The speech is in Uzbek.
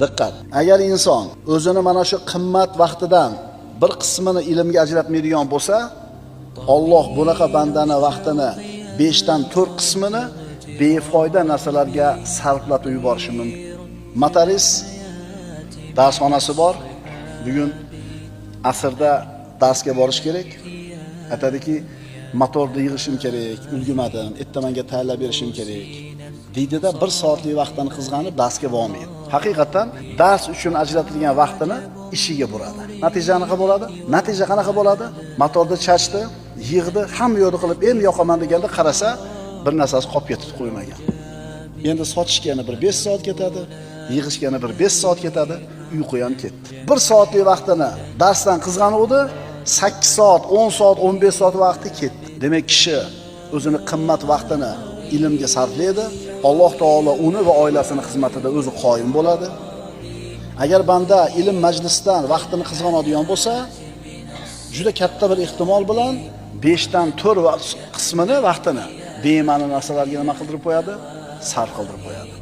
Diqqat! Agar inson o'zini mana shu qimmat vaqtidan bir qismini ilmga ajratmaydigan bo'lsa, Alloh bunaqa bandani vaqtini 5 dan 4 qismini befoyda narsalarga sarflatib yuborishi mumkin. Motorist darsxonasi bor. Bugun asrda darsga borish kerak. Aytadiki, motorni yig'ishim kerak, ulgurmadim, erta menga tayyorlab berishim kerak. Deydida 1 soatlik vaqtini qizg'anib darsga bormaydi. Haqiqatan dars uchun ajratilgan vaqtini ishiga buradi. Natija qanaqa bo'ladi? Natija qanaqa bo'ladi? Motorni chachdi, yig'di, hamma yo'lni qilib, endi yoqaman deganda qarasa, bir narsasi qolib ketib qo'ymagan. Endi sotishga yana bir 5 soat ketadi, yig'ishga yana bir 5 soat ketadi, uyqu ham ketdi. 1 soatlik vaqtini darsdan qizg'anuvdi, 8 soat, 10 soat, 15 soat vaqti ketdi. Demak, kishi o'zini qimmat vaqtini ilmga sarflaydi. Alloh taolo uni va oilasini xizmatida o'zi qoyim bo'ladi. Agar banda ilm majlisidan vaqtini qizg'anadigan bo'lsa, juda katta bir ehtimol bilan 5 dan 4 qismini vaqtini bema'ni narsalarga nima qildirib qo'yadi? Sarf qildirib qo'yadi.